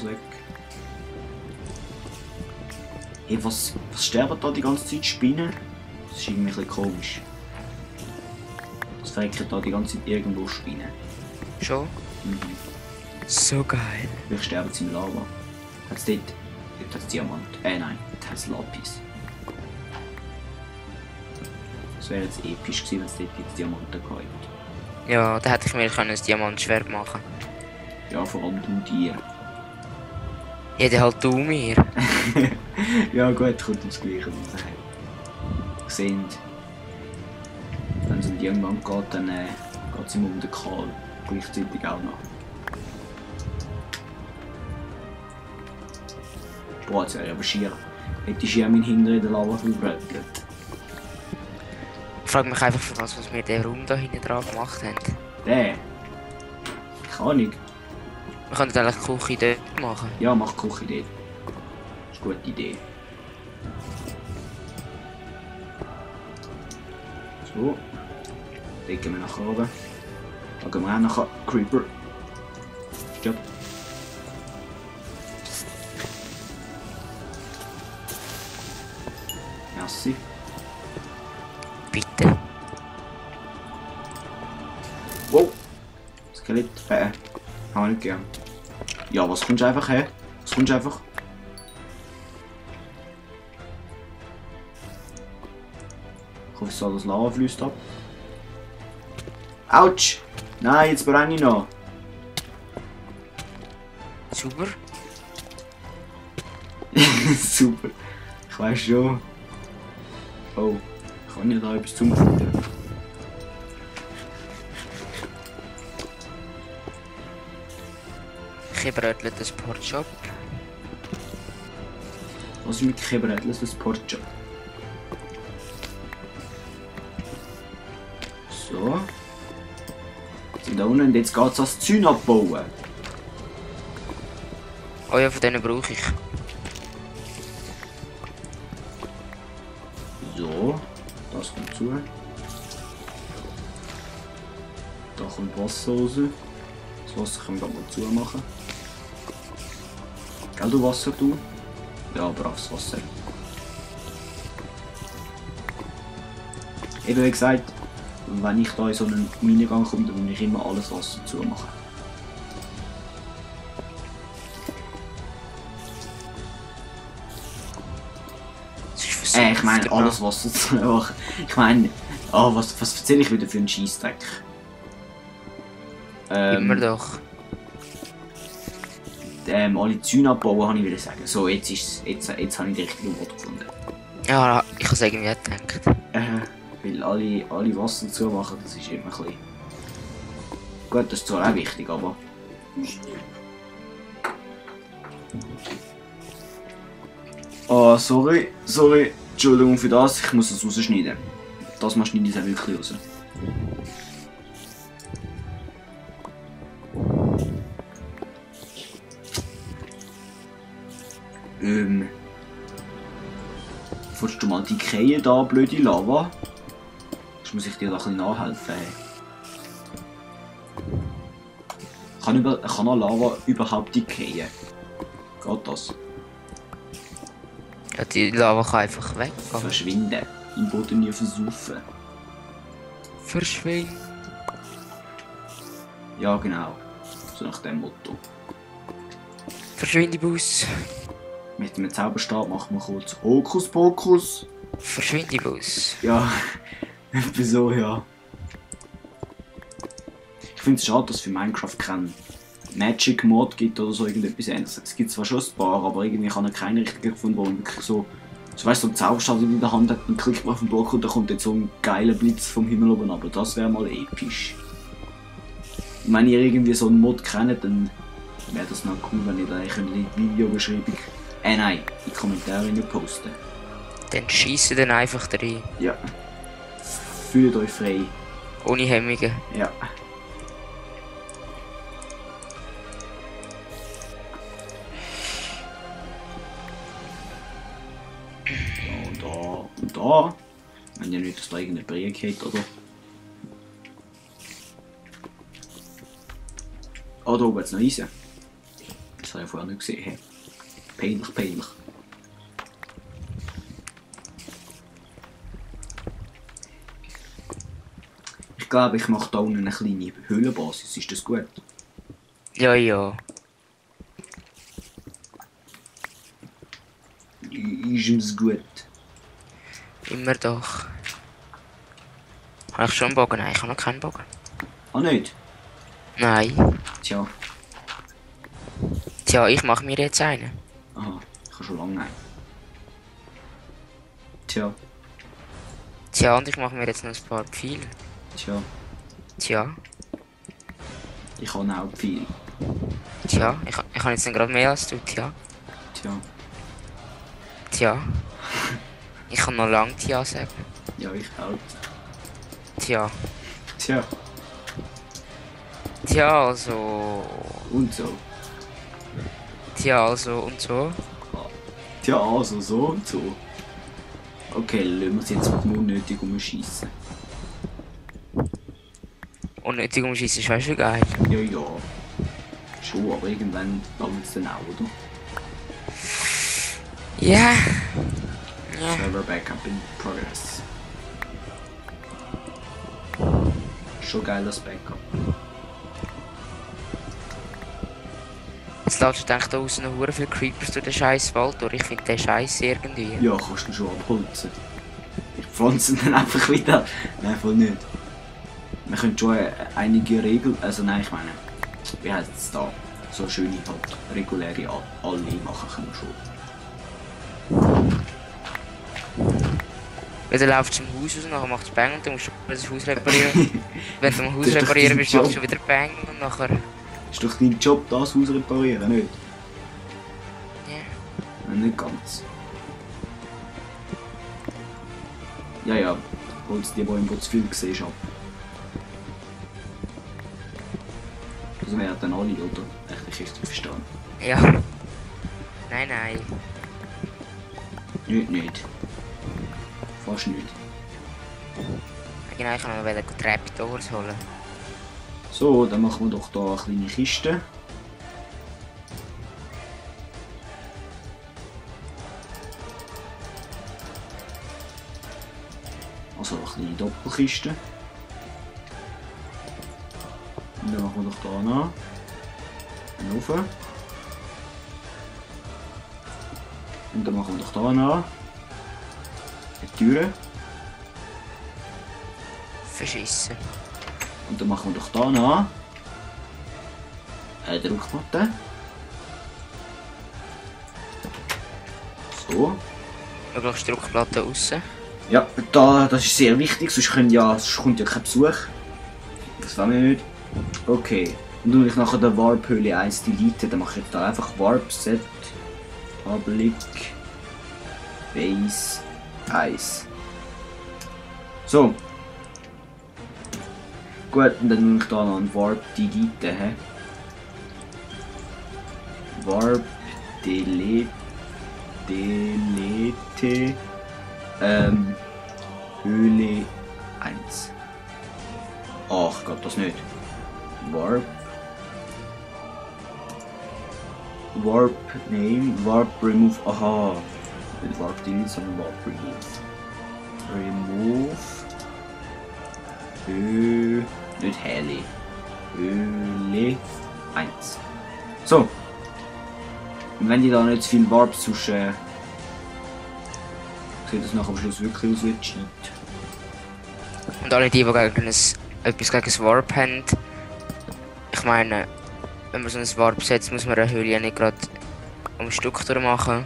das weg. Hey, was sterben da die ganze Zeit Spinnen? Das ist irgendwie ein bisschen komisch. Es verrecken da die ganze Zeit irgendwo Spinnen. Schon? Mhm. So geil. Vielleicht sterben sie im Lava. Hat es dort hat Diamant? Nein, das hat Lapis. Das wäre jetzt episch gewesen, wenn es dort jetzt Diamanten gehabt hätte. Ja, da hätte ich mir ein Diamantschwert machen. Ja, vor allem du dir. Ja, dann halt du mir. Ja gut, kommt ums Gleiche raus. Sehen, wenn es um Diamant geht, dann geht es immer um den Karl. Gleichzeitig auch noch. Boah, jetzt wäre ich aber schier. Hätte ich schier meinen Hintern in der Lava verbröckelt. Ich frage mich einfach, für was wir den Raum da hinten dran gemacht haben. Der? Keine Ahnung. Wir könnten eigentlich die Küche dort machen. Ja, mach die Küche dort. Das ist eine gute Idee. So. Dann gehen wir nach oben. Dann gehen wir auch nach Creeper. Stopp. Merci. Bitte. Wow! Skelett. Haben wir nicht gern. Ja, was kommst du einfach her? Was kommst du einfach? Ich hoffe, es soll das Lava fließt ab. Autsch! Nein, jetzt brenne ich noch. Super. Super. Ich weiß schon. Oh, kann ich da etwas zum Futtern? Gebrötelt das Portshop. Was ist mit Kebretles das Portjob? So. Sind da unten und jetzt geht es ans Zäune abbauen. Oh ja, von denen brauche ich. So, das kommt zu. Da kommt Wasser raus. Das Wasser können wir mal zumachen. Gell, du Wasser, du? Ja, braves Wasser. Eben wie gesagt, wenn ich da in so einen Minengang komme, dann muss ich immer alles Wasser zumachen. Ich meine alles Wasser zumachen. Ich meine, was erzähle ich wieder für einen Scheissdreck? Immer doch. Alle Zäune abbauen, habe ich wieder sagen. So, jetzt habe ich die richtige Wort gefunden. Ja, ich habe es irgendwie auch gedacht. Weil alle Wasser zumachen, das ist immer ein bisschen... Gut, das ist zwar auch wichtig, aber... Oh, sorry. Entschuldigung für das, ich muss es rausschneiden. Das mal schneide ich auch wirklich raus. Willst du mal die Kehe da, blöde Lava? Jetzt muss ich dir da ein bisschen nachhelfen. Kann eine Lava überhaupt die Kehe? Geht das? Ja, die Lava kann einfach weg. Verschwinden. Im Boden nie versaufen. Verschwinden. Ja, genau. So nach dem Motto. Verschwinde, Bus. Mit einem Zauberstab machen wir kurz Hokuspokus. Verschwinde, Bus. Ja, wieso ja. Ich finde es schade, dass es für Minecraft keinen Magic Mod gibt oder so irgendetwas ähnliches. Es gibt zwar schon ein paar, aber irgendwie kann ich keinen richtigen gefunden, wo man wirklich so weißt, so einen Zauberstab in der Hand hat und klickt man auf den Block und da kommt jetzt so ein geiler Blitz vom Himmel oben runter. Das wäre mal episch. Und wenn ihr irgendwie so einen Mod kennt, dann wäre das noch cool, wenn ihr da in die Videobeschreibung nein, in die Kommentare posten. Dann schießen dann einfach rein. Ja. Fühlt euch frei. Ohne Hemmungen. Ja. Und da. Wenn ihr nicht, dass da irgendeine Brie geht, oder? Oh, da oben jetzt noch Eisen. Das Das habe ich vorher nicht gesehen. Hey. Peinlich, peinlich. Ich glaube, ich mache da unten eine kleine Höhlenbasis. Ist das gut? Ja, ja. Ist es gut? Immer doch. Habe ich schon einen Bogen? Nein, ich habe noch keinen Bogen. Ah, nicht? Nein. Tja. Tja, ich mache mir jetzt einen. Aha, ich habe schon lange einen. Tja, Tja, und ich mache mir jetzt noch ein paar Pfeile. tja. Tja, Ich habe auch viel. tja, ich habe jetzt gerade mehr als du. Tja, Tja. tja. Ich kann noch lang Tja sagen. Ja, ich auch. Tja, Tja. tja, also. Und so. Tja, also und so. Tja, also so und so. Okay, lassen wir es jetzt mit dem unnötig umschießen. Unnötig umschießen ist weißt du geil. Ja, ja. Schon, aber irgendwann langt es dann auch, oder? Ja. Ja. Server Backup in Progress. Schon geiles Backup. Jetzt lässt du da außen noch viele Creepers durch den scheiß Wald durch. Ich finde den scheiße irgendwie. Ja, kannst du schon abholzen. Ich pflanze dann einfach wieder. Nein, voll nicht. Wir können schon einige Regeln, also nein, ich meine, wie heißt es da? So schöne halt reguläre alle machen können schon. Wenn du laufst zum Haus raus, nachher macht es Bang und dann musst du das Haus reparieren. Wenn du am Haus reparieren bist, machst du schon wieder Bang und nachher... Ist doch dein Job, das Haus reparieren, nicht? Ja. Nein, nicht ganz. Ja, ja, holst die Bäume, die zu viel siehst, ab. Das wären dann alle, oder? Ich richtig verstanden. Ja. Nein, nein. Nicht. Fast nicht. Genau, ich kann noch Trapdoors holen. So, dann machen wir doch da eine kleine Kiste. Also eine kleine Doppelkiste. Und dann machen wir doch da noch einen Ofen. Und dann machen wir doch da noch eine Tür. Verschissen. Und dann machen wir doch da noch eine Druckplatte. So. Möglichst Druckplatte raus. Ja, das ist sehr wichtig, sonst kommt ja kein Besuch. Das wollen wir nicht. Okay. Und wenn ich nachher der Warp-Höhle 1 delete, dann mache ich jetzt da einfach Warp Set Public Base 1. So. Gut, und dann muss ich da noch ein Warp delete. He? Warp delete. Höhle 1. Ach Gott, das nicht. Warp Name, Warp Remove. Aha. Nicht Warp Delete, sondern Warp Remove. Nicht Höhle. Höhle 1. So. Und wenn die da nicht zu viel Warp, sonst sieht das nachher am Schluss wirklich aus wie Cheat. Und alle die gegen etwas gegen das Warp haben, ich meine, wenn man so ein Warp setzt, muss man eine Höhle nicht gerade um ein Stück durchmachen.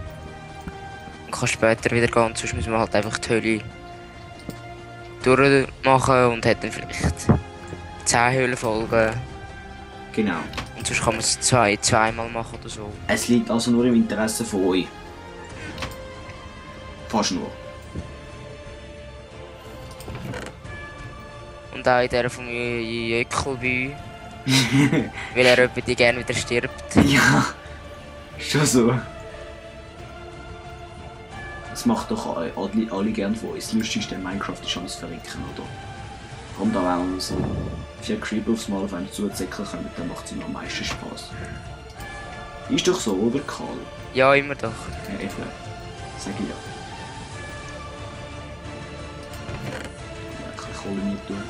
Man kann später wieder gehen, sonst muss man halt einfach die Höhle durchmachen und hat dann vielleicht 10 Höhlenfolgen. Genau. Und sonst kann man es zweimal machen oder so. Es liegt also nur im Interesse von euch. Fast nur. Und auch in der von Jöckelbü. Weil er etwa die gerne wieder stirbt. Ja, schon so. Das macht doch alle gern von uns. Das Lustigste in Minecraft ist schon das Verrecken, oder? Kommt da auch so 4 Creeper aufs Mal auf einen zuzäckeln können, dann macht es ihm am meisten Spaß. Ist doch so, oder Karl? Ja, immer doch. Ja, eben. Sag ich ja. Ja, kann ich Kohle nicht tun.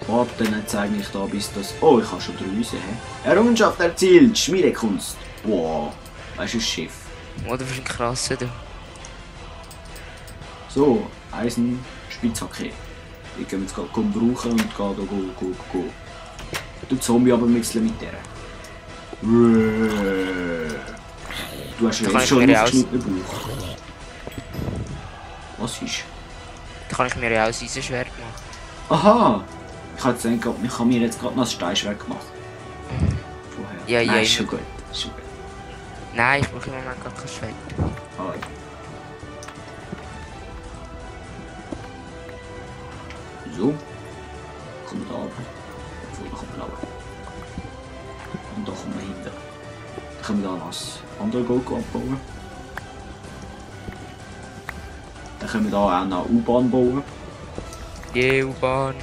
Warte, dann zeige ich da bis das... Oh, ich habe schon 3 Häuser, hä? Errungenschaft erzielt! Schmiedekunst! Wow, weißt du, das Schiff. Oh, du bist ein krasser, du. So, Eisen, Spitzhacke. Ich kann jetzt gerade brauchen und gehe da go. Du Zombie aber ein bisschen mit der. Du hast ja jetzt schon einen aufgeschnittenen Bauch. Was ist? Da kann ich mir ja auch ein Eisenschwert machen. Aha! Ich habe gedacht, ich habe mir jetzt gerade noch ein Steinschwert gemacht. Vorher. Ja, Nein, ja. ist schon gut. Ist schon gut. Nein, ich brauche im Moment gar kein Schwert. Ah, ja. So. Kommen wir da runter. Obwohl, da kommen wir runter. Und da kommen wir hinten. Dann können wir da noch das andere Goku abbauen. Dann können wir da auch noch U-Bahn bauen. Die U-Bahn.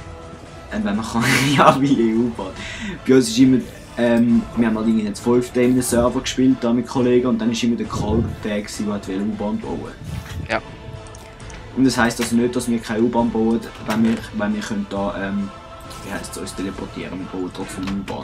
Wenn man kann, ja, wie EU-Bahn. Bei uns ist immer, wir haben halt jetzt 5 Tage in einem Server gespielt da mit Kollegen und dann ist immer der Kalb der der U-Bahn bauen. Ja. Und das heisst also nicht, dass wir keine U-Bahn bauen, wenn wir können da, wie heisst es, uns teleportieren, wir bauen trotzdem U-Bahn.